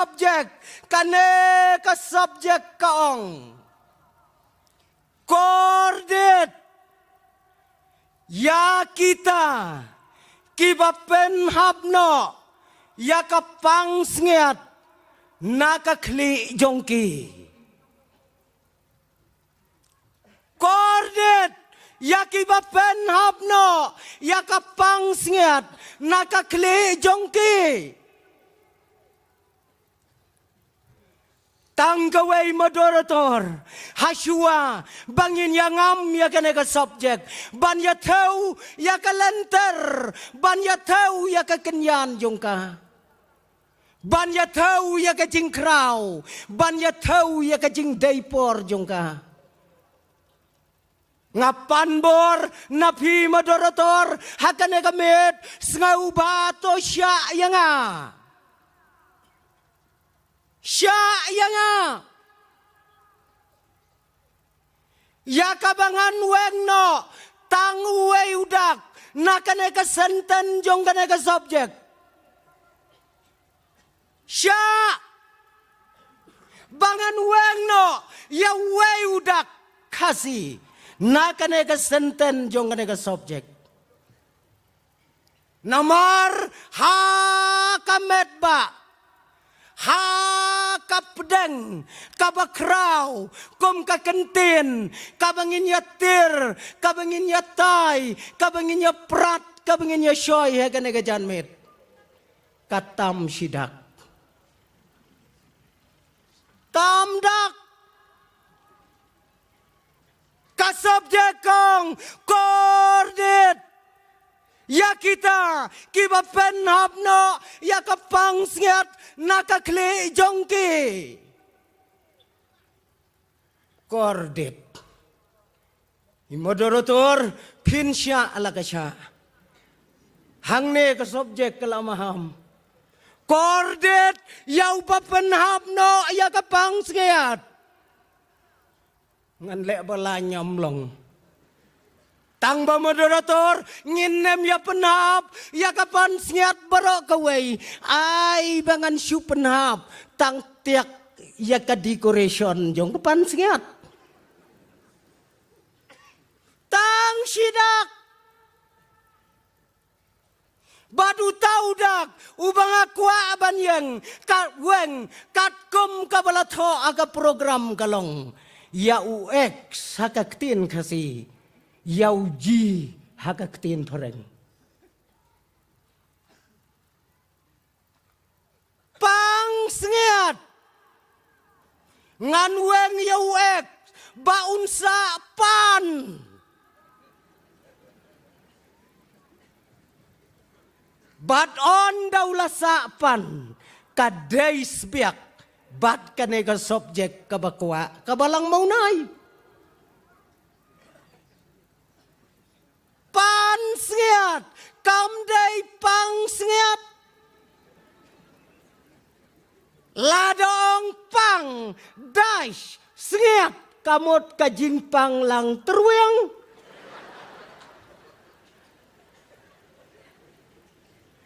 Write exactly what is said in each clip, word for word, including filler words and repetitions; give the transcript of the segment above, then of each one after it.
Subject, kane ka subject ka ong. Kordit ïa kita kiba pynhap noh ïa ka pansngiat na ka khlieh jong ki. Kordit ïa kiba pynhap noh ïa ka pansngiat na ka khlieh jong ki. Tang kawei moderator, hashuwa ba ngin ïa ngam ïa kane ka subject, ban ïa thew ïa ka lynter, ban ïa thew ïa ka kynjan jong ka, ban ïa thew ïa ka jingkhraw, ban ïa thew ïa ka jingdei por jong ka. Nga pan bor na phi moderator ha kane ka miet, sngewbha to shah ïa nga. Shah ïa nga. Ïa kaba ngan weng noh tang uwei u dak na kane ka sentence jong kane ka subject. Shah ba ngan weng noh ïa uwei u dak Khasi na kane ka sentence jong kane ka subject. Namar ha ka met ba ha ka pdeng kaba khraw kum ka kyntien, kaba ngin ïa tir, kaba ngin ïa tai, kaba ngin ïa prat, kaba ngin ïa shoi ha kane ka janmiet. Ka tam shi dak. Tam dak. Ka subject ka ong kordit ïa kita kiba pynhap noh ïa ka pansngiat na ka khlieh jong ki. Kordit. I moderator, phin shah la ka shah. Hangne ka subject ka la maham. Kordit ïa uba pynhap noh ïa ka pansngiat. Ngan leh ba la ñiam long. Tang ba moderator, ngin nym ïa pynhap ïa ka pansngiat baroh kawei. Ai ba ngan shu pynhap tang tiak ïa ka decoration jong ka pansngiat. Tang shi dak. Bad uta u dak uba nga kwah ban ïeng, ka weng katkum kaba la thoh ha ka program ka long, ïa u X ha ka ktien Khasi, ïa u G ha ka ktien Phareng. Pansngiat. Ngan weng ïa u X ba un sah pan. Bad ynda u la sah pan, ka dei sbiak bad kane ka subject kaba kwah, kaba lang mawnai. Pansngiat, kam dei pangsngiat. Lada ong pang, dash, sngiat, ka mut ka jingpang lang tyrwiang.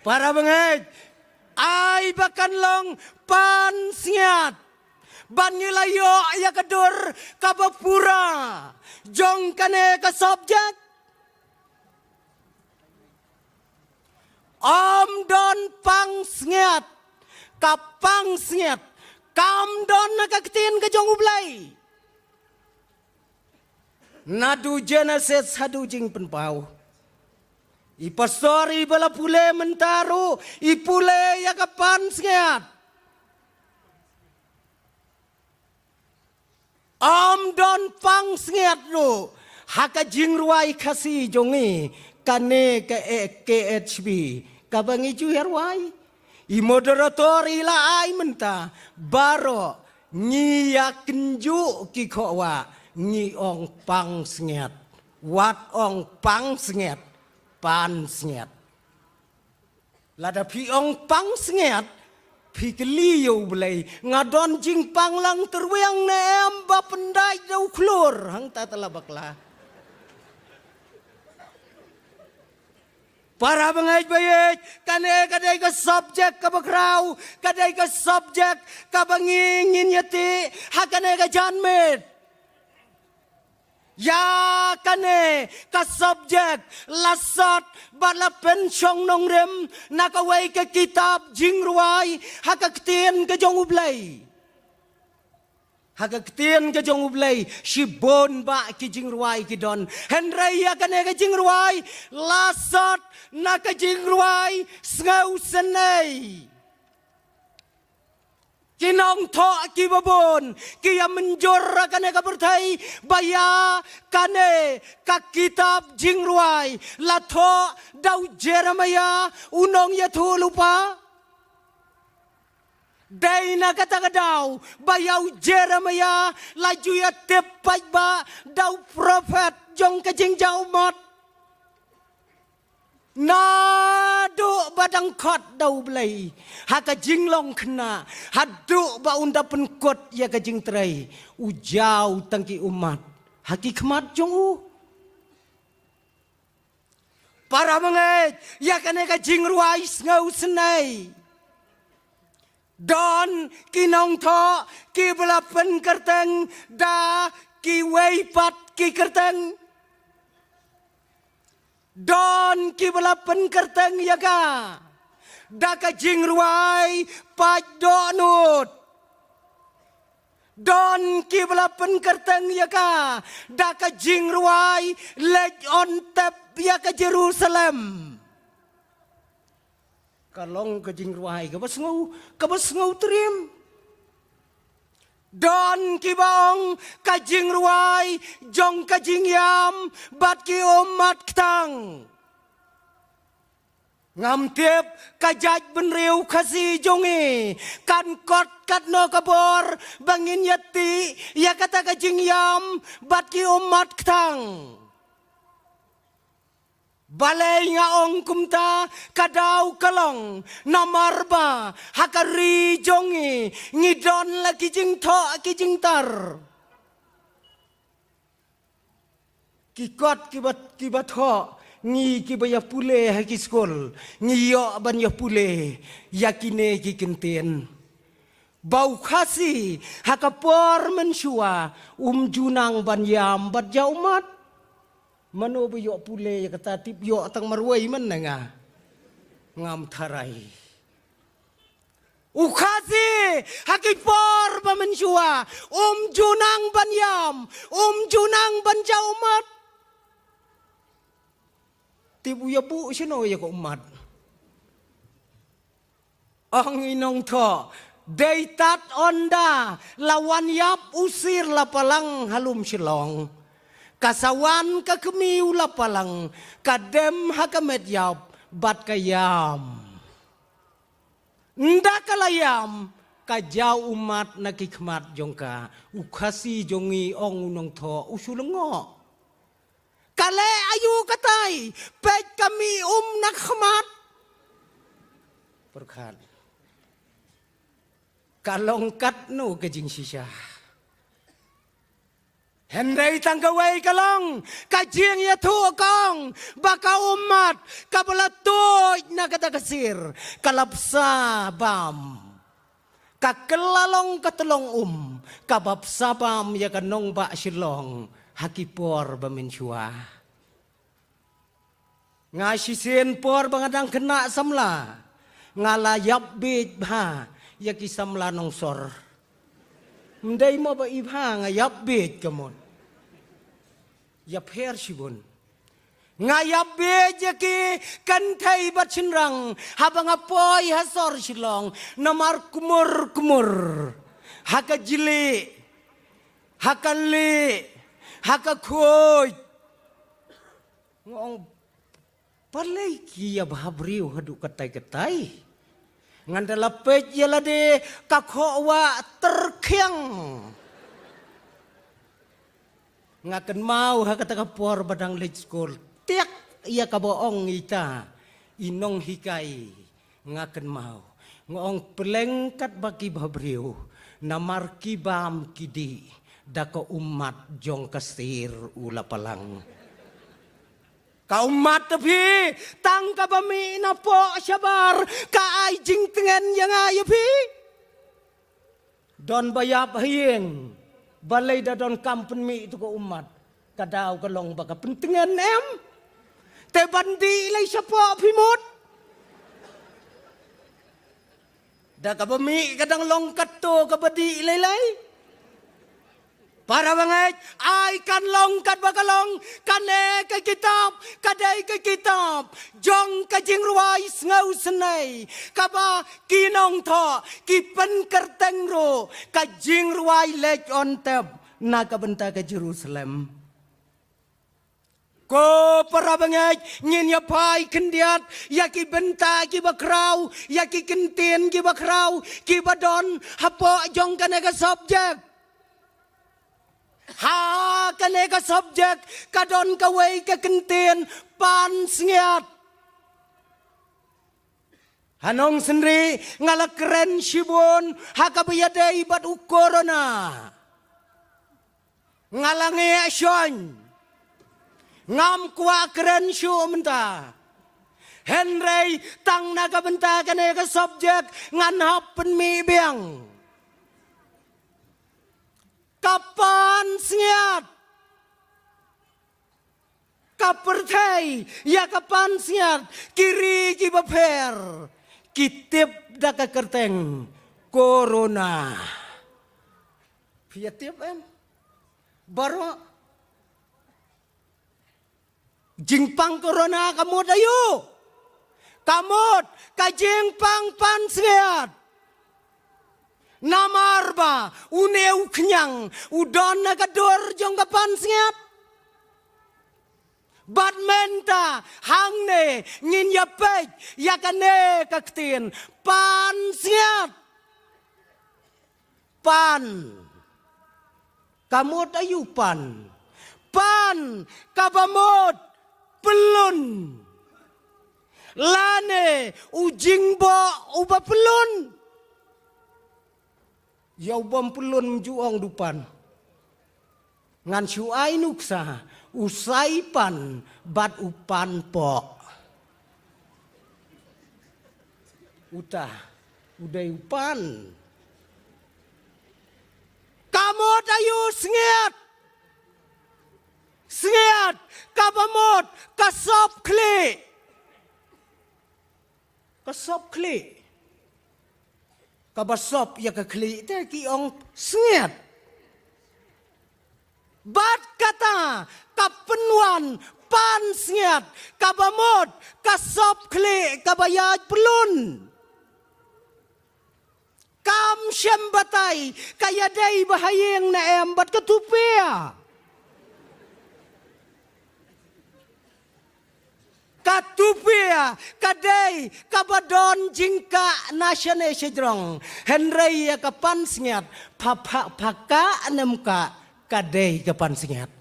Para bangeit, ai ba kan long pansngiat ban ngi la ïoh ïa ka dur kaba pura jong kane ka subject. Ym don pangsngiat, ka pangsngiat kam don na ka ktien ka jong U Blei. Naduh Genesis haduh Jingpynpaw, i pastor iba la pule mynta ruh i pule ïa ka pansngiat. Ym don pangsngiat ruh ha ka jingrwai Khasi jong ngi, kane ka, eh, K H B kaba ngi ju ïa rwai. I moderator i la ai mynta, baroh ngi ïa kynjuh ki khohwah, ngi ong pangsngiat. Wat ong pangsngiat, pansngiat. Lada phi ong pangsngiat, phi kylli ïa U Blei, nga don jingpang lang tyrwiang ne em ba pyndait da u khlur, hangta te la bakla. Para bangeit baieit, kane ka dei ka subject kaba khraw, ka dei ka subject kaba ngi ngin ïateh ha kane ka janmiet. Ïa kane ka subject la sot bad la pynshong nongrim na kawei ka kitab jingrwai ha ka ktien ka jong U Blei. Ha ka ktien ka jong U Blei, shibun bah ki jingrwai ki don. Hynrei ïa kane ka jingrwai la sot na ka jingrwai sngewsynei. Ki nongthoh kiba bun ki ïa mynjur ha kane ka pyrthei ba ïa kane ka kitab jingrwai la thoh da u Jeremiah u nongïathuhlypa. Dei na kata ka daw ba ïa u Jeremiah la ju ïatip paidbah da u prophet jong ka jingjaw ummat. Naduh ba dang khot da U Blei ha ka jinglong khynnah haduh ba un da pynkut ïa ka jingtrei, u jaw tang ki ummat ha ki khmat jong u. Para bangeit, ïa kane ka jingrwai sngewsynei. Don ki nongthoh kiba la pynkyrteng da kiwei pat ki kyrteng. Don kiba la pynkyrteng ïa ka da ka jingrwai paid dohnud. Don kiba la pynkyrteng ïa ka da ka jingrwai leit on tep ïa ka Jerusalem. Ka long ka jingrwai kaba sngew, kaba sngewtriem. Don kiba ong ka jingrwai jong ka jingïam bad ki ummat ktang. Ngam tip ka jaitbynriew Khasi jong ngi kan kot katno ka bor ba ngin ïateh ïa kata ka jingïam bad ki ummat ktang. Balei nga ong kumta? Ka daw ka long namar ba ha ka ri jong ngi ngi don la ki jingthoh ki jingtar. Ki kot kiba, kiba thoh, ngi kiba ïa pule ha ki skul, ngi ïoh ban ïa pule ïa kine ki kyntien. Ba u Khasi ha ka por mynshuwa um ju nang ban ïam bad jaw ummat. Mano ba ïoh pule ïa kata? Tip ïoh tang marwei man na nga. Ngam tharai. U Khasi ha ki por ba mynshuwa um ju nang ban ïam, um ju nang ban jaw ummat. Tip u ïa buh shano ïa ka ummat? Ong i nongthoh, dei tad ynda la wan ïap u sir Lapalang ha lum Shillong, ka sa wan ka kmie u Lapalang, ka dem ha ka met ïap bad ka ïam. Ynda ka la ïam, ka jaw ummat na ki khmat jong ka. U Khasi jong ngi, ong u nongthoh, u shu lyngngoh. Ka leh aïu katai? Peit ka mih um na khmat. Pyrkhat. Ka long katno ka jingshisha. Hynrei tang kawei ka long ka jingïathuh, ka ong ba ka ummat kaba la tuid na kata ka sir ka la bsa bam. Ka kylla long ka tyllong um kaba bsa bam ïa ka nongbah Shillong ha ki por ba mynshuwa. Nga shisien por ba nga dang khynnah samla, nga la ïap bieit bha ïa ki samla nongsor. Ym dei mo ba i bha, nga ïap bieit ka mut. Ïapher shibun. Nga ïap bieit ïa ki kynthei bad shynrang haba nga poi ha sor Shillong, namar kmur kmur ha ka jli, ha ka li, ha ka khuid. Nga ong, balei ki ïa bha briew haduh katai katai? Ngan da la peit ïa lade ka khoh wah tyrkhiang. Nga kynmaw ha kata ka por ba dang leit skul, tiak ïa kaba ong ita i nonghikai. Nga kynmaw, nga ong, pleng katba ki bha briew, namar ki bam ki dih da ka ummat jong ka sir u Lapalang. Ka ummat te phi, tang kaba mih na poh shabar, ka ai jingtngen ïa nga ïa phi. Don ba ïap ha ïing, balei da don kam pynmih tu ka ummat. Ka daw ka long ba ka pyntngen em. Te ban dih lei shapoh phi mut. Da kaba mih ka dang long katto kaba dih lei lei. Para bangeit, ai kan long katba ka long, kane ka kitab ka dei ka kitab jong ka jingrwai sngewsynei, kaba ki nongthoh ki pynkyrteng ruh ka jingrwai leit on tep na ka bynta ka Jerusalem. Ko para bangeit, ngin ïa phai khyndiat ïa ki bynta kiba khraw, ïa ki kyntien kiba khraw kiba don hapoh jong kane ka subject. Ha kane ka subject ka don kawei ka kyntien, pansngiat. Ha Nongsynri nga la kren shibun ha kaba ïadei bad u corona. Nga la ngeh shon. Ngam kwah kren shuh mynta. Hynrei tang na ka bynta kane ka subject ngan hap pynmih biang. Ka pansngiat. Ka pyrthei ïa ka pansngiat, ki ri kiba pher ki tip da ka kyrteng corona. Phi ïa tip em? Baroh. Jingpang corona ka mut aïu? Ka mut ka jingpang pansngiat. Namar ba une u khñiang u don na ka dur jong ka pansngiat. Bad mynta hangne ngin ïa peit ïa kane ka ktien, pansngiat. Pan. Ka mut aïu pan? Pan kaba mut pyllun. Lane u jingboh uba pyllun. Ïa u bym pyllun ym ju ong u pan. Ngan shu ai nuksa, u saipan bad u panpoh. Uta u dei u pan. Ka mut aïu sngiat? Sngiat kaba mut ka sop khlieh. Ka sop khlieh. Kaba sop ïa ka khlieh te ki ong sngiat. Bad kata ka pynwan pansngiat kaba mut ka sop khlieh kaba ïaid pyllun. Kam shym batai ka ïadei bha ha ïing ne em bad ka tupia. Ka tupia ka dei kaba don jingkah na shane shajrong. Hynrei ïa ka pansngiat, pha, pha, pha kah ne ym kah, ka dei ka pansngiat.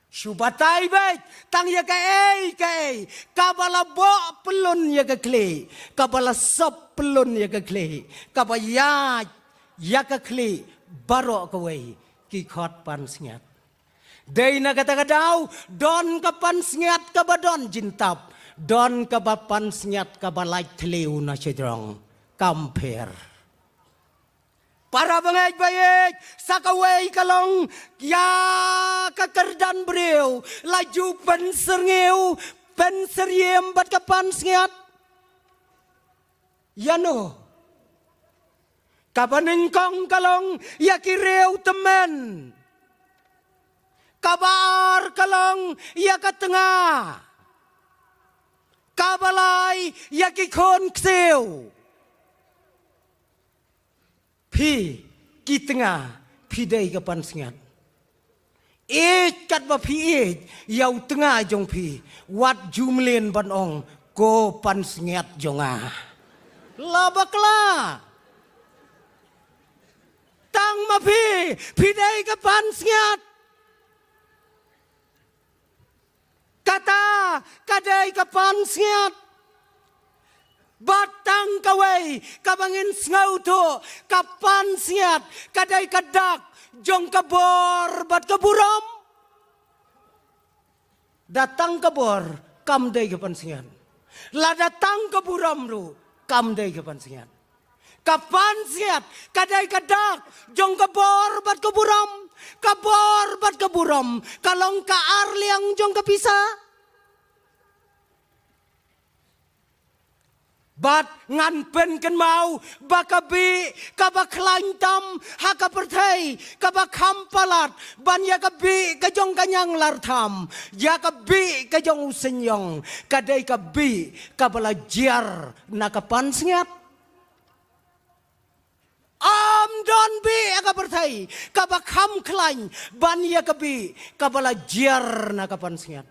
Shu batai beit tang ïa kaei kaei kaba la boh pyllun ïa ka khlieh, kaba la sop pyllun ïa ka khlieh, kaba ïaid ïa ka khlieh baroh kawei, ki khot pansngiat. Dei na kata ka daw, don ka pansngiat kaba don jingtap, don kaba pansngiat kaba lait thliew na shajrong, kam pher. Para bangeit ba ïeit, sa kawei ka long ïa ka kyrdan briew, la ju pynsyrngiew, pynsyriem bad ka pansngiat. Ïano? Kaba nyngkong ka long ïa ki riew tymmen. Kaba ar ka long ïa ka tnga. Kaba lai ïa ki khun ksiew. Phi, ki tnga, phi dei ka pansngiat. Ïeit katba phi ïeit ïa u tnga jong phi, wat ju mlien ban ong, ko pansngiat jong nga. La bakla. Tang ma phi, phi dei ka pansngiat. Kata ka dei ka pansngiat. Bad tang kawei kaba ngin sngewthuh, ka pansngiat ka dei ka dak jong ka bor bad ka burom. Da tang ka bor kam dei ka pansngiat. Lada tang ka burom ruh kam dei ka pansngiat. Ka pansngiat ka dei ka dak jong ka bor bad ka burom. Ka bor bad ka burom ka long ka arliang jong ka pisa. Bad ngan pynkynmaw ba ka bih kaba khlaiñ tam ha ka pyrthei kaba kham palat ban ïa ka bih ka jong ka ñianglartham, ïa ka bih ka jong u seiñiong, ka dei ka bih kaba la jia na ka pansngiat. Ym don bih ha ka pyrthei kaba kham khlaiñ ban ïa ka bih kaba la jia na ka pansngiat.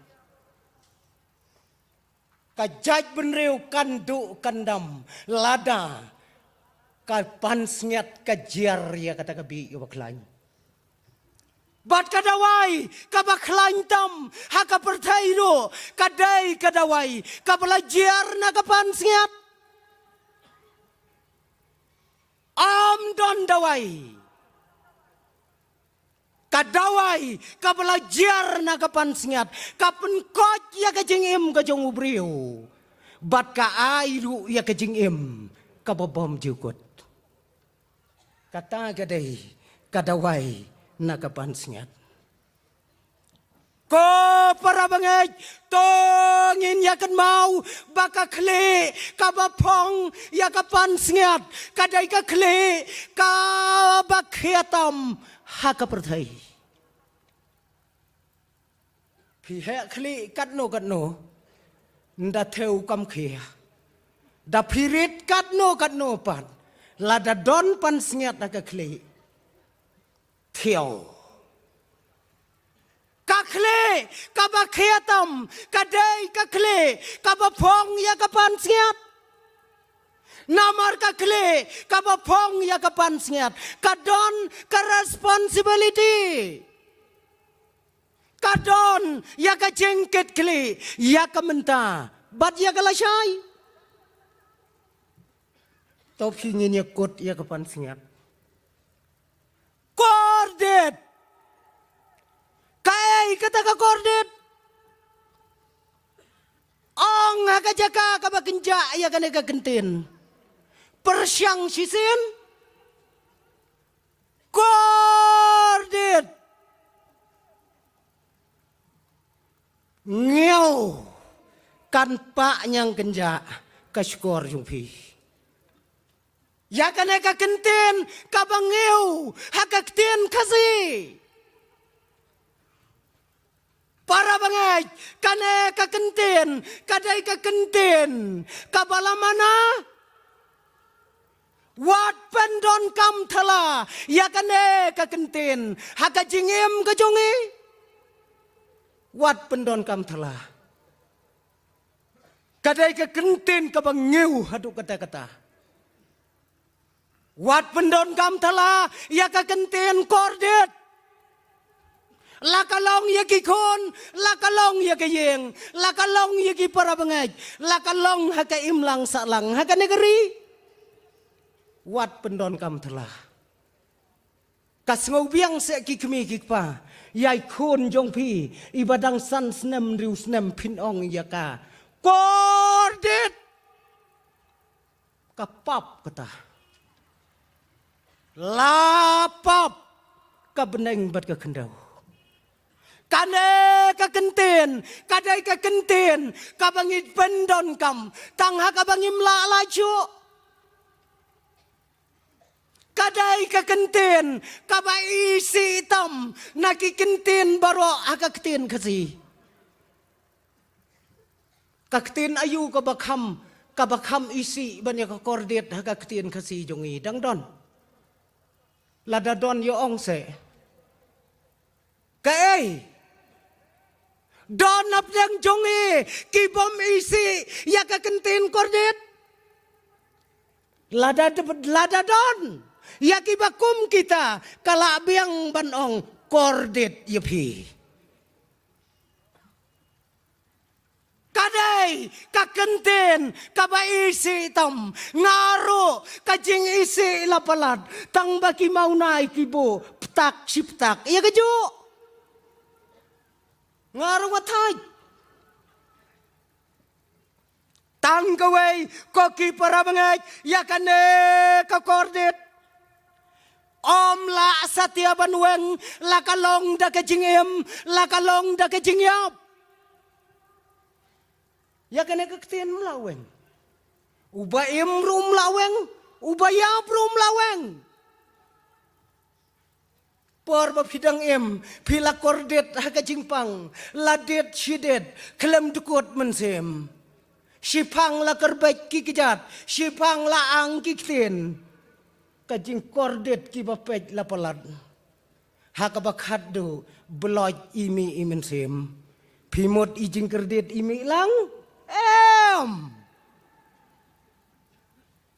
Ka jaitbynriew kan duh kan dam lada ka pansngiat ka jia ïa kata ka bih kaba khlaiñ. Bad ka dawai kaba khlaiñ tam ha ka pyrthei ruh ka dei ka dawai kaba la jia na ka pansngiat. Ym don dawai. Ka dawai kaba la jia na ka pansngiat ka pynkoit ïa ka jingim ka jong u briew bad ka ai ruh ïa ka jingim kaba bymjukut. Kata ka dei ka dawai na ka pansngiat. Ko para bangeit, to ngin ïa kynmaw ba ka khlieh kaba phong ïa ka pansngiat ka dei ka khlieh kaba khia tam ha ka pyrthei. Phi heh khlieh katno katno, nda thew kam khia. Da phi rit katno katno pat, lada don pansngiat ha ka khlieh, thew. Ka khlieh kaba khia tam ka dei ka khlieh kaba phong ïa ka pansngiat. Namar ka khlieh kaba phong ïa ka pansngiat ka don ka responsibility. Ka don ïa ka jingkit khlieh ïa ka mynta bad ïa ka lashai. To phi ngin ïa kut ïa ka pansngiat. Kordit. Kaei kata ka kordit? Ong ha ka jaka kaba kynjah ïa kane ka kyntien. Pyrshang shisien. Kordit. Ngew kan pah ñiang kynjah ka shkor jong phi. Ïa kane ka kyntien kaba ngew ha ka ktien Khasi. Para bangeit, kane ka kyntien ka dei ka kyntien kaba la mana. Wat pyndonkam thala ïa kane ka kyntien ha ka jingim ka jong i. Wat pyndonkam thala. Ka dei ka kyntien kaba ngew haduh katta katta. Wat pyndonkam thala ïa ka kyntien kordit. La ka long ïa ki khun, la ka long ïa ka ïing, la ka long ïa ki para bangeit, la ka long ha ka imlang sahlang ha kane ka ri. Wat pyndonkam thala. Ka sngewbiang seh ki kmie ki kpa ïa i khun jong phi iba dang san snem hynriew snem, phin ong ïa ka kordit. Ka pap kata. La pap ka bneng bad ka khyndew. Kane ka kyntien ka dei ka kyntien kaba ngi pyndonkam tang ha kaba ngim lah lait shuh. Ka dei ka kyntien kaba isih tam na ki kyntien baroh ha ka ktien Khasi. Ka ktien aïu kaba kham, kaba kham isih ban ïa ka kordit ha ka ktien Khasi jong i, dang don? Lada don ïa ong seh. Kaei? Don hapdeng jong i ki bym isih ïa ka kyntien kordit? Lada, lada don ïa kiba kum kita, ka lah biang ban ong kordit ïa phi. Ka dei ka kyntien kaba isih tam. Nga ruh ka jingisih la palat tang ba ki mawnai ki buh ptak shi ptak ïa kajuh. Nga ruh nga thait. Tang kawei ko ki para bangeit, ïa kane ka kordit ym lah satia ban weng, la ka long da ka jingim, la ka long da ka jingïap. Ïa kane ka ktien ym lah weng. Uba im ruh ym lah weng, uba ïap ruh ym lah weng. Por ba phi dang im, phi la kordit ha ka jingpang, la dit shi dit, khlem dkut mynsiem. Shiphang la kyrbit ki kjat, shiphang la ang ki ktien. Ka jingkordit kiba peit la palat. Ha kaba khatduh, bloit i mih i mynsiem. Phi mut i jingkordit i mih lang? Em.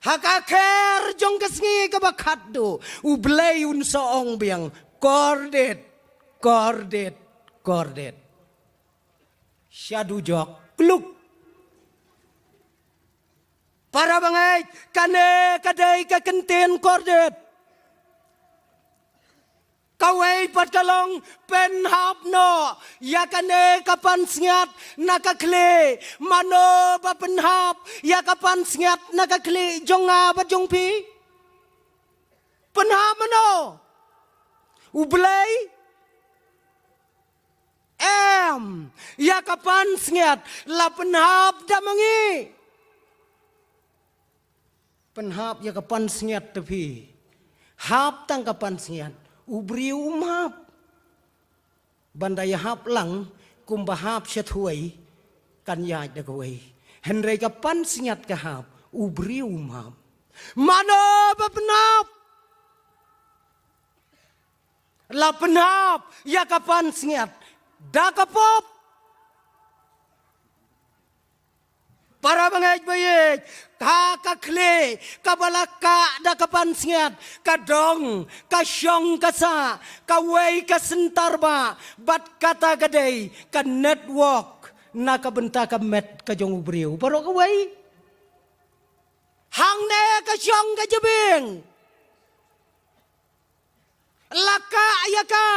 Ha ka kher jong ka sngi kaba khatduh, U Blei un sa ong biang, kordit, kordit, kordit. Sha dujok, kluk. Para bangeit, kane ka dei ka kyntien kordit. Kawei pat ka long, pynhap noh ïa kane ka pansngiat na ka khlieh. Mano ba pynhap ïa ka pansngiat na ka khlieh jong nga bad jong phi? Pynhap mano? U Blei? Em, ïa ka pansngiat la pynhap da ma ngi. Pynhap ïa ka pansngiat te phi. Hap tang ka pansngiat. U briew um hap. Ban da ïahap lang, kumba hap sha thuwei, kan ïaid da kawei. Hynrei ka pansngiat ka hap, u briew um hap. Mano ba pynhap? La pynhap ïa ka pansngiat da ka pop. Para bangeit ba ïeit, ka, ka khlieh kaba la kah da ka pansngiat, ka dong, ka shong, ka sah, kawei ka syntar ba, bad kata ka dei ka network na ka bynta ka met ka jong u briew. Baroh kawei. Hangne ka shong ka jabieng. La kah ïa ka,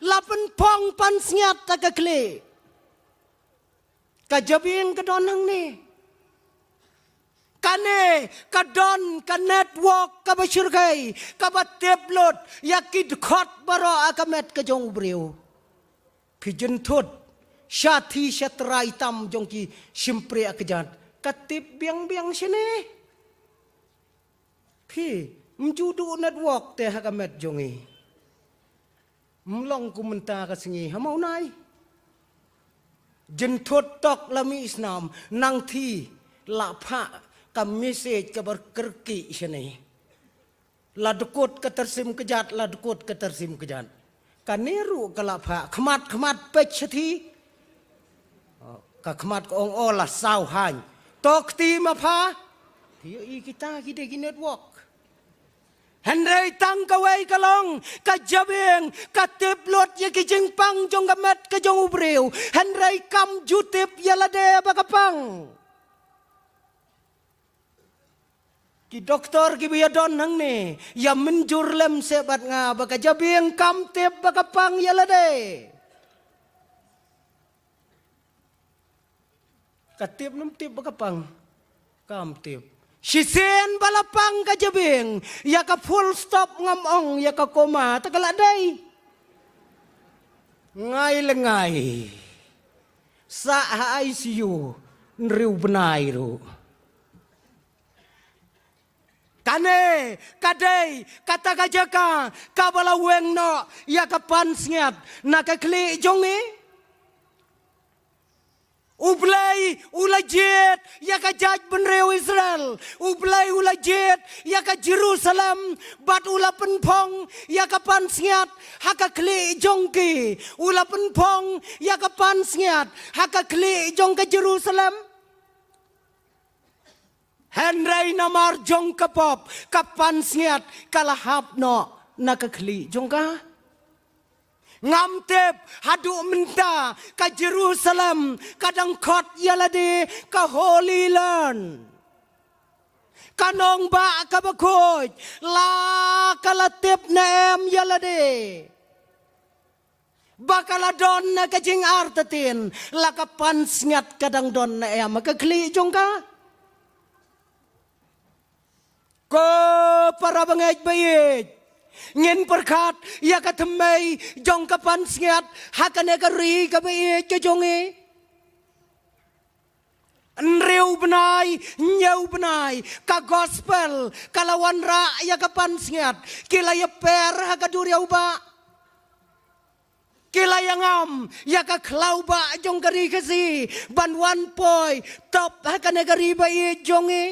la pynphong pansngiat ha ka khlieh. Ka jabieng ka don hangne. Kane ka don ka network kaba shyrkhei, kaba tip lut ïa ki dkhot baroh ha ka met ka jong u briew. Phi jynthut sha thi sha trai tam jong ki shympriah kjat, ka tip biang biang shane. Phi, ym ju duh network te ha ka met jong ngi. Ym long kum mynta ka sngi, ha Mawnai. Jynthut tok la mih snam, nang thi, la phah ka message kaba kyrkieh shane. La dkut ka tyrsim kjat, la dkut ka tyrsim kjat. Kane ruh ka la phah, khmat khmat peit shathie. Oh, ka khmat ka ong, oh, la saw haiñ. To kti ma pha. Ïohi kita ki dei ki network. Hynrei tang kawei ka long, ka jabieng ka tip lut ïa ki jingpang jong ka met ka jong u briew. Hynrei kam ju tip ïa lade ba ka pang. Ki doktor kiba ïadon hangne, ïa mynjur lem seh bad nga ba ka jabieng kam tip ba ka pang ïa lade. Ka tip ne ym tip ba ka pang? Kam tip. Shisien ba la pang ka jabieng, ïa ka full stop ngam ong, ïa ka comma te ka la dei. Ngai le ngai. Sah ha I C U, hynriew bnai ruh. Kane ka dei kata ka jaka kaba la weng noh ïa ka pansngiat na ka khlieh jong ngi. U Blei u la jied ïa ka jaitbynriew Israel. U Blei u la jied ïa ka Jerusalem, bad u la pynphong ïa ka pansngiat ha ka khlieh jong ki. U la pynphong ïa ka pansngiat ha ka khlieh jong ka Jerusalem. Hynrei namar jong ka pop, ka pansngiat ka la hap noh na ka khlieh jong ka. Ngam tip haduh mynta ka Jerusalem ka dang khot ïa lade ka Holy Land. Ka nongbah kaba khuid, la ka la tip ne em ïa lade ba ka la don na ka jingartatien, la ka pansngiat ka dang don ne em ha ka khlieh jong ka? Ko para bangeit baieit, ngin pyrkhat ïa ka thymmei jong ka pansngiat ha kane ka ri kaba ïeit ka jong ngi. Hynriew bnai, hynñiew bnai, ka gospel ka la wanrah ïa ka pansngiat. Ki la ïaper ha ka duriaw bah, ki la ïangam ïa ka khlaw bah jong ka ri Khasi ban wan poi top ha kane ka ri baieit jong ngi,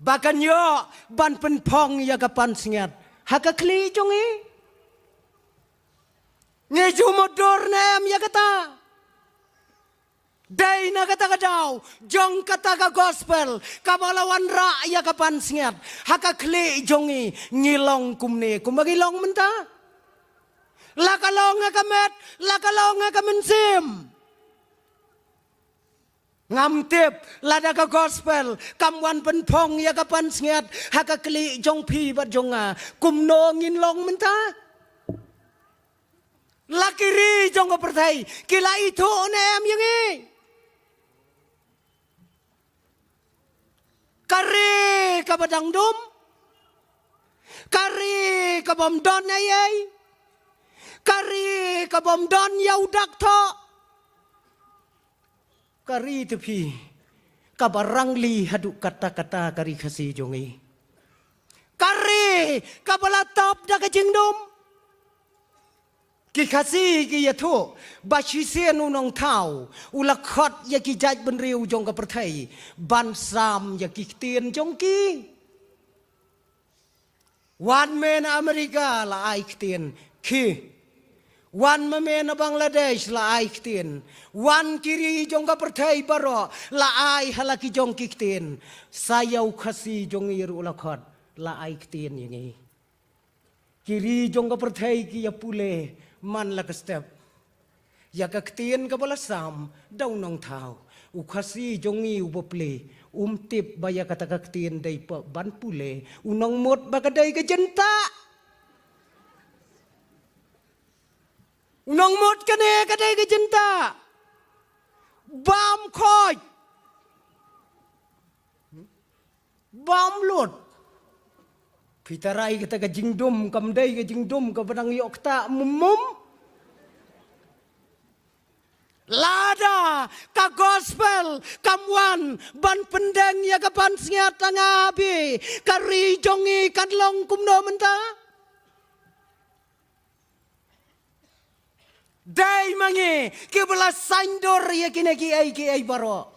ba kan ïoh ban pynphong ïa ka pansngiat ha ka khlieh jong ngi. Ngi ju mutdur ne em ïa kata? Dei na kata ka daw jong kata ka gospel kaba la wanrah ïa ka pansngiat ha ka khlieh jong ngi, ngi long kumne kumba ngi long mynta. La ka long ha ka met, la ka long ha ka mynsiem. Ngam tip lada ka gospel kam wan pynphong ïa ka pansngiat ha ka khlieh jong phi bad jong nga, kumno ngin long mynta? La ki ri jong ka pyrthei ki la ithuh ne em ïa ngi? Ka ri kaba dang dum, ka ri kabym don ei ei, ka ri kabym don ïa u dak thoh. Ka ri te phi, kaba rangli haduh katta katta ka ri Khasi jong ngi. Ka ri kaba la top da ka jingdum. Ki Khasi ki ïathuh ba shisien u nongthaw u la khot ïa ki jaitbynriew jong ka pyrthei ban sam ïa ki ktien jong ki. Wan me na Amerika, la ai ktien ki. Wan ma me na Bangladesh, la ai ktien. Wan ki ri jong ka pyrthei baroh, la ai ha la ki jong ki ktien. Sa ïa u Khasi jong ngi ruh la khot, la ai ktien ïa ngi. Ki ri jong ka pyrthei ki ïa pule man la ka step. Ïa ka ktien kaba la sam da u nongthaw. U Khasi jong ngi uba plie um tip ba ïa kata ka ktien dei pat ban pule. U nongmut ba ka dei ka jyntah. U nongmut kane ka dei ka jyntah. Bam khoit. Bam lut. Phi tharai kata ka jingdum kam dei ka jingdum kaba dang ïoh ktah mum mum? Lada ka gospel kam wan ban pyndeng ïa ka pansngiat, tang abi ka ri jong ngi kan long kumno mynta? Dei ma ngi kiba la saiñdur ïa kine kiei kiei baroh.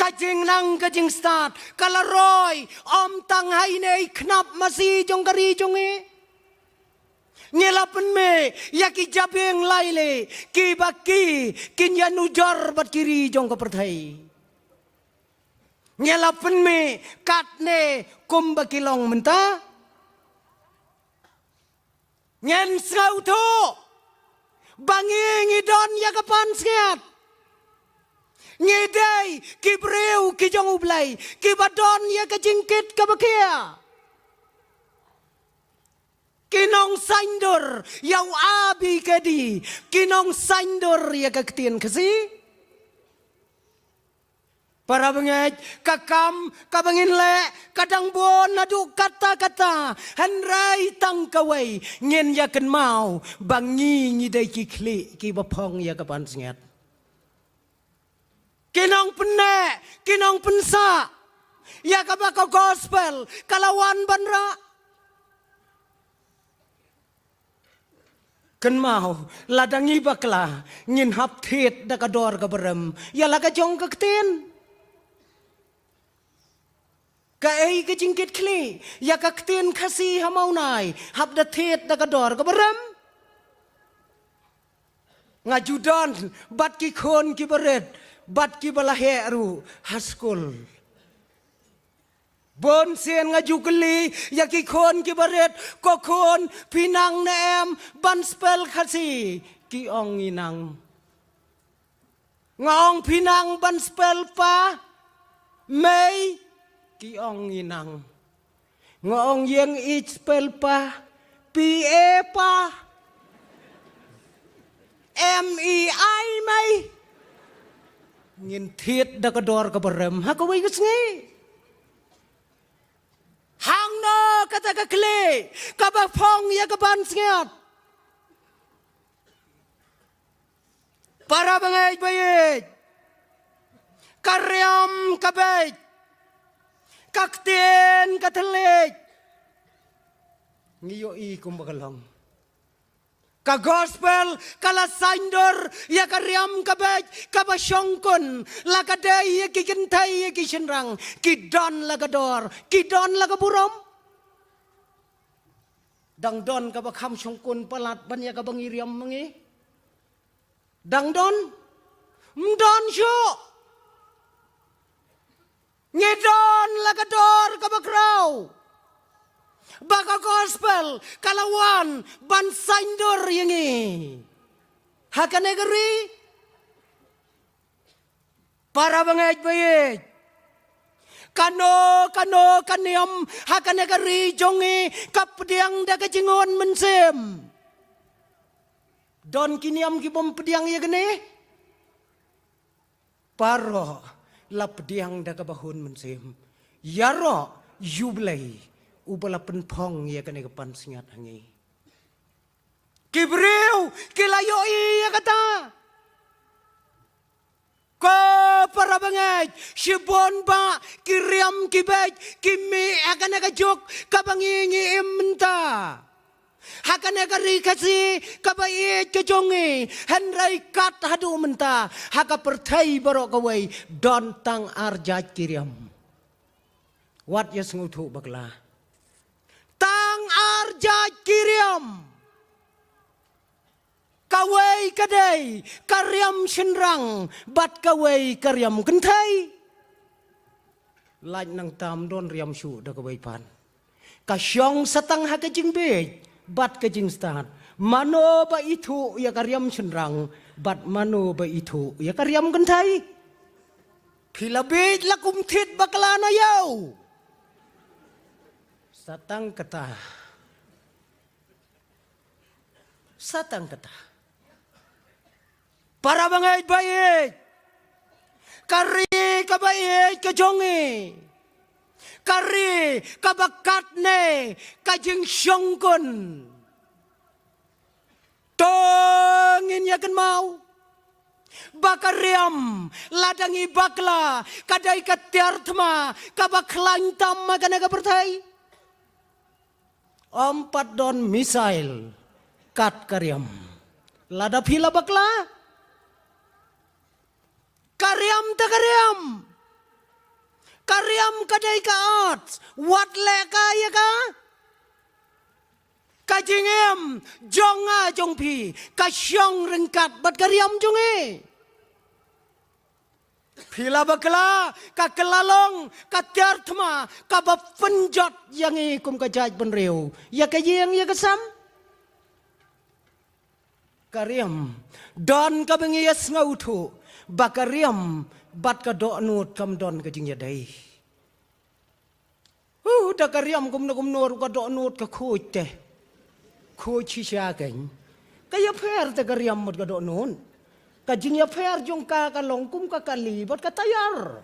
Ka jingnang ka jingstad ka la roi, ym tang ha ine i khnap masi jong ka ri jong ngi. Ngi la pynmih ïa ki jabieng lai lei kiba ki kin ïanujor bad ki ri jong ka pyrthei. Ngi la pynmih katne kumba ki long mynta. Ngin sngewthuh ba ngi ngi don ïa ka pansngiat. Ngi dei ki briew ki jong U Blei kiba don ïa ka jingkit kaba khia. Ki nongsaiñdur ïa u A B K D, ki nongsaiñdur ïa ka ktien Khasi. Para bangeit, ka kam kaba ngin leh ka dang bun naduh katta katta, hynrei tang kawei ngin ïa kynmaw ba ngi ngi dei ki khlieh kiba phong ïa ka pansngiat. Ki nongpynneh, ki nongpynsah ïa kaba ka gospel ka la wan ban rah. Kynmaw, lada ngi bakla, ngin hap thied da ka dor kaba rem ïa la ka jong ka ktien. Kaei ka jingkit khlieh ïa ka ktien Khasi ha Mawnai, hap da thied da ka dor kaba rem. Nga ju don bad ki khun kiba rit bad kiba la heh ruh ha skul. Bun sien nga ju kylli ïa ki khun kiba rit, "Ko khun, phi nang ne em ban spell Khasi?" Ki ong, "Ngi nang." Nga ong, "Phi nang ban spell pa, mei?" Ki ong, "Ngi nang." Nga ong, "Ïeng ïeit spell pa, P A pa, M E I mei." Ngin thied da ka dor kaba rem ha kawei ka sngi. Kano kata ka khlieh kaba phong ïa ka pansngiat? Para bangeit baieit, ka riam ka beit, ka ktien ka thylliej, ngi ïohi kumba ka long. Ka gospel ka la saiñdur ïa ka riam ka beit kaba shongkun, la ka dei ïa ki kynthei ïa ki shynrang, ki don la ka dor, ki don la ka burom. Dang don kaba kham shongkun palat ban ïa kaba ngi riam ma ngi? Dang don? Ym don shuh. Ngi don la ka dor kaba khraw ba ka gospel ka la wan ban saiñdur ïa ngi ha kane ka ri. Para bangeit baieit, kano kano ka niam ha kane ka ri jong ngi ka pdiang da ka jingon mynsiem. Don ki niam ki bym pdiang ïa kane? Baroh la pdiang da kaba hun mynsiem. Ïaroh ïa U Blei uba la pynphong ïa kane ka pansngiat ha ngi. Ki briew ki la ïohi ïa kata. Ko para bangeit, shibun bah ki riam ki beit ki mih ha kane ka juk kaba ngi ngi im mynta ha kane ka ri Khasi kaba ïeit ka jong ngi. Hynrei kat haduh mynta ha ka pyrthei baroh kawei don tang ar jait ki riam. Wat ïa sngewthuh bakla. Tang ar jait ki riam. Kawei ka dei ka riam shynrang bad kawei ka riam kynthei. Lait nangta ym don riam shuh da kawei pat. Ka shong sa tang ha ka jingbieit bad ka jingstad. Mano ba ithuh ïa ka riam shynrang bad mano ba ithuh ïa ka riam kynthei? Phi la bieit la kumthit bakla na ïew. Sa tang kata. Sa tang kata. Para bangeit baieit, ka ri kaba ïeit ka jong ngi, ka ri kaba katne ka jingshongkun. To ngin ïa kynmaw ba ka riam lada ngi bakla ka dei ka tiar thma kaba khlaiñ tam ha kane ka pyrthei. Ym pat don missile kat ka riam. Lada phi la bakla, ka riam te ka riam. Ka riam ka dei ka ot. Wat leh ka ïa ka. Ka jingim jong nga jong phi ka shong ryngkat bad ka riam jong ngi. Phi la bakla, ka kylla long ka tiar thma kaba pynjot ïa ngi kum ka jaitbynriew ïa ka ïing ïa ka sem. Ka riam, don kaba ngi ïa sngewthuh ba ka riam bad ka dohnud kam don ka jingïadei. Uh, da ka riam kumno kumno ruh ka dohnud ka khuid te. Khuid shisha kein. Ka ïapher te ka riam bad ka dohnud. Ka jingïapher jong ka ka long kum ka kali bad ka tayar.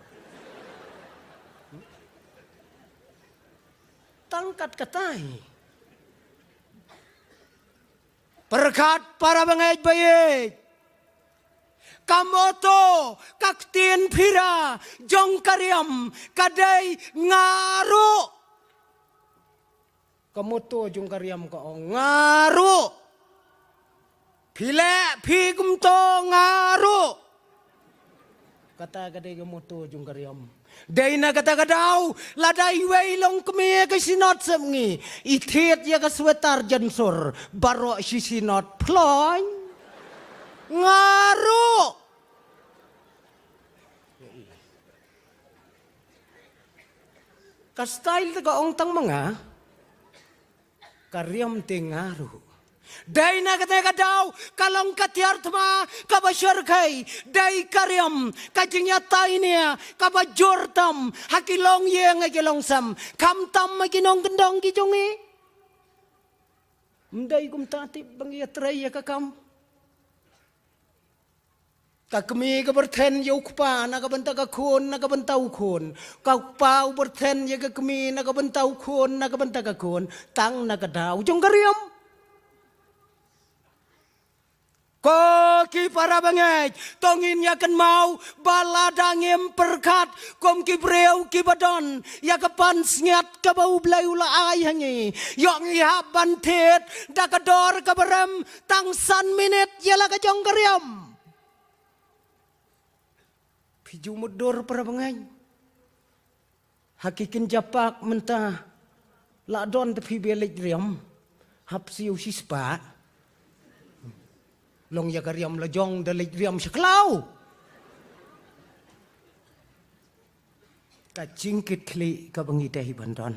Tang kat katai. Pyrkhat para bangeit baieit. Ka motto, ka ktien phira jong ka riam ka dei nga ruh. Ka motto jong ka riam ka ong nga ruh. Phi leh phi kumto nga ruh. Kata ka dei ka motto jong ka riam. Dei na kata ka daw, lada iwei i longkmie ka Synod sepngi, i thied ïa ka sweater jensur, baroh shi Synod phlong. Nga ruh. Ka style te ka ong tang ma nga. Ka riam te nga ruh. Dei na kata ka daw, ka long ka tiar thma kaba shyrkhei. Dei ka riam, ka jingïatai nia kaba jur tam ha ki longïing ha ki longsem, khamtam ha ki nongkyndong ki jong ngi. Ym dei kumta tip ba ngi ïatrei ïa ka kam. Ka kmie ka pyrthen ïa u kpa na ka bynta ka khun, na ka bynta u khun. Ka kpa u pyrthen ïa ka kmie na ka bynta u khun, na ka bynta ka khun. Tang na ka daw jong ka riam. Ko ki para bangeit, to ngin ïa kynmaw ba lada ngim pyrkhat kum ki briew kiba don ïa ka pansngiat kaba U Blei u la ai ha ngi, ïoh ngi hap ban thied da ka dor kaba rem tang san minit ïa la ka jong ka riam. Phi ju mutdur para bangeit. Ha ki kynja park mynta la don te phi ba leit riam. Hap siew shispah. Long ïa ka riam la jong da leit riam sha khlaw. Ka jingkitkhlieh kaba ngi dei ban don.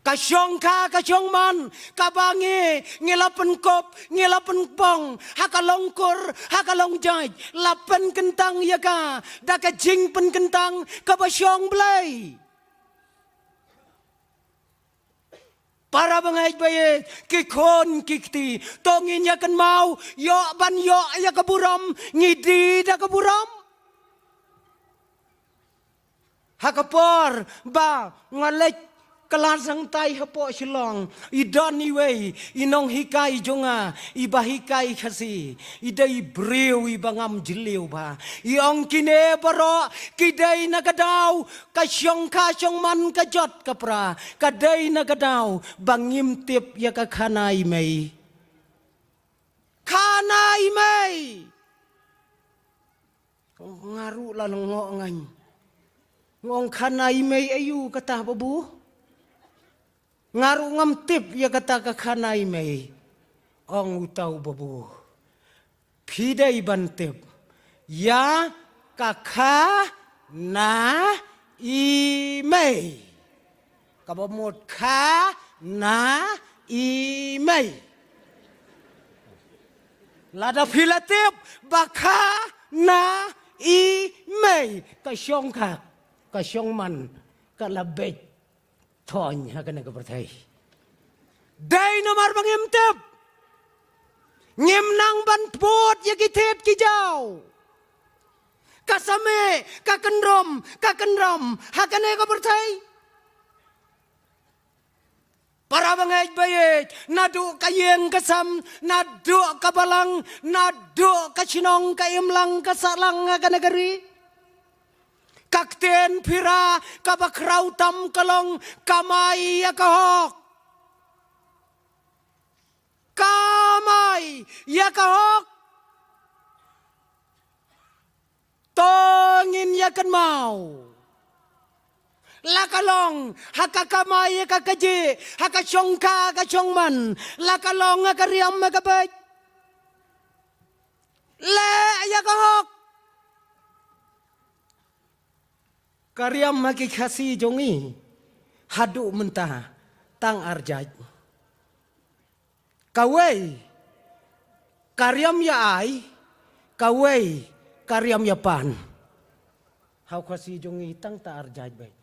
Ka shongkha ka shongman kaba ngi, ngi la pynkup, ngi la pynbong ha ka long kur, ha ka long jait, la pynkyntang ïa ka da ka jingpynkyntang kaba shong Blei. Para bangeit ba ïeit, ki khun ki kti, to ngin ïa kynmaw, ïoh ban ïoh ïa ka burom, ngi die da ka burom. Ha ka por ba nga leit klas hangtai hapoh Shillong, i don iwei i nonghikai jong nga, iba hikai Khasi, i dei i briew iba ngam jylliew bha. I ong kine baroh ki dei na ka daw ka shongkha shongman ka jot ka pra, ka dei na ka daw ba ngim tip ïa ka khana i mei. Khana i mei. Nga ruh la long ngoh ngan. Nga ong khana i mei aïu kata babu. Nga ruh ngam tip ïa kata ka khana i mei. Ong uta u babu. Phi dei ban tip ïa ka khana i mei. Kaba mut khana i mei. Lada phi la tip ba khana i mei, ka shongkha ka shongman ka la beit thon ha kane ka pyrthei. Dei namar ba ngim tip. Ngim nang ban put ïa ki thied ki jaw. Ka same, ka kynrum, ka kynrum ha kane ka pyrthei. Para bangeit ba ïeit, naduh ka ïing ka sem, naduh ka balang, naduh ka shnong ka imlang ka sahlang ha kane ka ri. Ka ktien phira kaba khraw tam ka long kamai ïa ka hok. Kamai ïa ka hok. To ngin ïa kynmaw. La ka long ha ka kamai ïa ka kajih, ha ka shongkha ka shongman. La ka long ha ka riam ha ka beit. Leh ïa ka hok. Ka riam ha ki Khasi jong ngi haduh mynta tang ar jait. Kawei ka riam ïa ai, kawei ka riam ïa pan. Ha u Khasi jong ngi tang ta ar jait beit.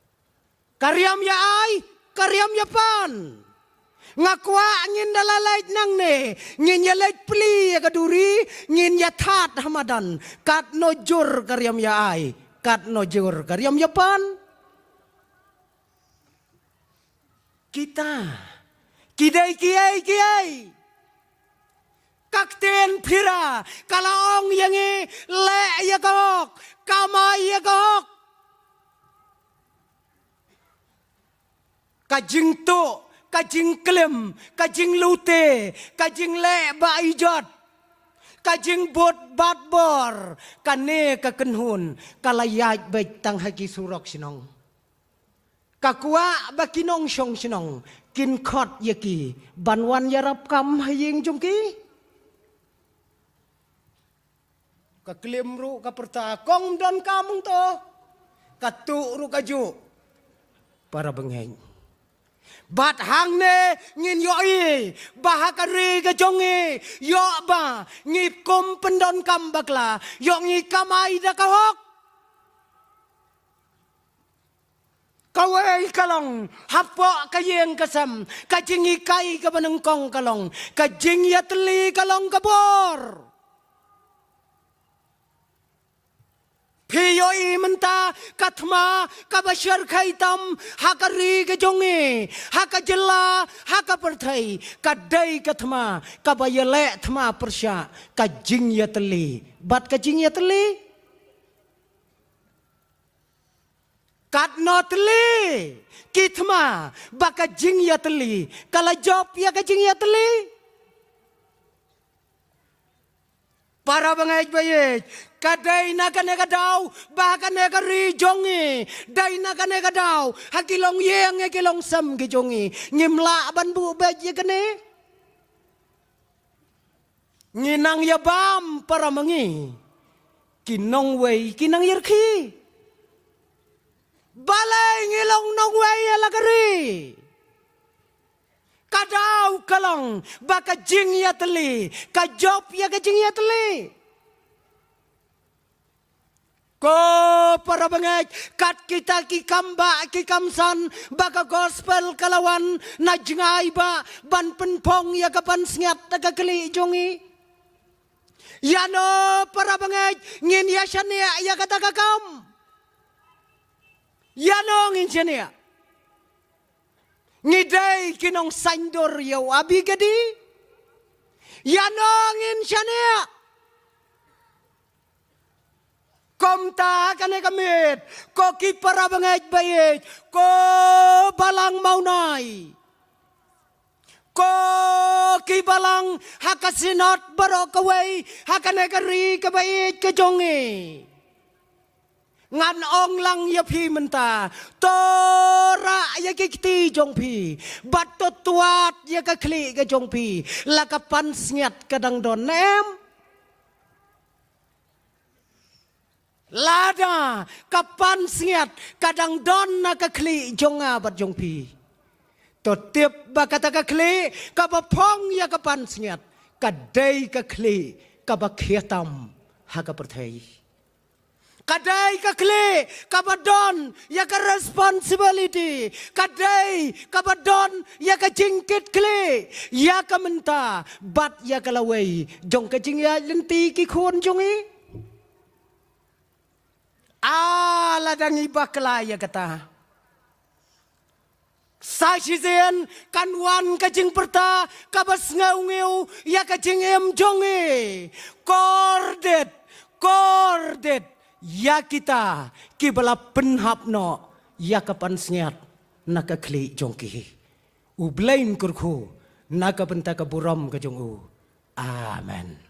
Ka riam ïa ai, ka riam ïa pan. Nga kwah ngin da la leit nangne, ngin ïa leit plie ïa ka duri, ngin ïa that ha madan. Katno jur ka riam ïa ai, katno jur ka riam ïa pan. Kita ki dei kiei kiei. Ka ktien phira ka la ong ïa ngi, leh ïa ka hok, kamai ïa ka hok. Ka jingtuh, ka jingklim, ka jinglute, ka jingleh ba ijot, ka jingbud bad bor, kane ka kynhun ka la ïaid beit tang ha ki surok shnong. Ka kwah ba ki nongshong shnong kin khot ïa ki ban wan ïarap kam ha ïing jong ki. Ka klim ruh ka pyrta, kong don kam hangto. Ka tuh ruh ka juh. Para bangeit, bad hangne ngin ïohi ba ha ka ri ka jong ngi, ïoh ba ngi kum pyndonkam bakla, ïoh ngi kamai da ka hok. Kawei ka long hapoh ka ïing ka sem, ka jinghikai kaba nyngkong ka long, ka jingïatylli ka long ka bor. Phi ïohi mynta ka thma kaba shyrkhei tam ha ka ri ka jong ngi, ha ka jylla, ha ka pyrthei, ka dei ka thma kaba ïaleh thma pyrshah ka jingïatylli. Bad ka jingïatylli, katno tylli ki thma ba ka jingïatylli ka la jop ïa ka jingïatylli. Para bangeit ba ïeit, ka dei na kane ka daw ba ha kane ka ri jong ngi, dei na kane ka daw ha ki longïing ïa ki longsem ki jong ngi, ngim lah ban buh beit ïa kane. Ngi nang ïa bam para ma ngi, ki nongwei ki nang ïa rkhie. Balei ngi long nongwei ïa la ka ri? Ka daw ka long ba ka jingïatylli ka jop ïa ka jingïatylli. Ko para bangeit, kat kita ki kam ba ki kam san ba ka gospel ka la wan na jngai ba ban pynphong ïa ka pansngiat da ka khlieh jong ngi. Ïano para bangeit ngin ïa shaniah ïa kata ka kam? Ïano ngin shaniah? Ngi dei ki nongsaindur ïa u Abi Gadi. Ïano ngin shaniah? Kumta kane ka miet, ko ki para bangeit ba ïeit, ko balang Mawnai, ko ki balang ha ka synod baroh kawei ha kane ka ri kaba ïeit ka jong ngi. Ngan ong lang ïa phi mynta, to rah ïa ki kti jong phi bad to twad ïa ka khlieh ka jong phi. La ka pansngiat ka dang don ne em? Lada ka pansngiat ka dang don na ka khlieh jong nga bad jong phi, to tip ba kata ka khlieh kaba phong ïa ka pansngiat ka dei ka khlieh kaba khia tam ha ka pyrthei. Ka dei ka khlieh kaba don ïa ka responsibility, ka dei kaba don ïa ka jingkitkhlieh ïa ka mynta bad ïa ka lawei jong ka jingïaid lynti ki khun jong ngi. Ah, lada ngi bakla ïa kata, sa shisien kan wan ka jingpyrta kaba sngewngew ïa ka jingim jong ngi. Kordit, kordit ïa kita kiba la pynhap noh ïa ka pansngiat na ka khlieh jong ki. U Blei un kyrkhu na ka bynta ka burom ka jong u. Amen.